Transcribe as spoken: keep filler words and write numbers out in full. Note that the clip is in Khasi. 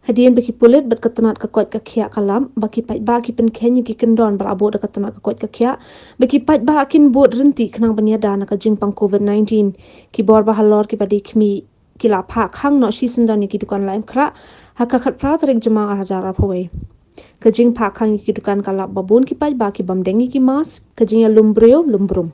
Hadien ba ki pulit bad ka tnat ka koit ka khiah ka lap ba ki paidbah ki pynkheiñ ïa ki kyndon ba la buh da ka tnat ka koit ka khiah, ba ki paidbah kin bud ryntih khnang ban ïada na ka jingpang covid nineteen. Ki bor ba halor kiba die khmih ki la phah khang noh shisyndon ïa ki dukan Laitumkhrah ha ka khatphra tarik Jymmang ar hajar arphew wei. Ka jingphah khang ïa ki dukan ka lap ba bun ki paidbah ki bym deng ïa ki mask, ka jingïalum briew lum brum.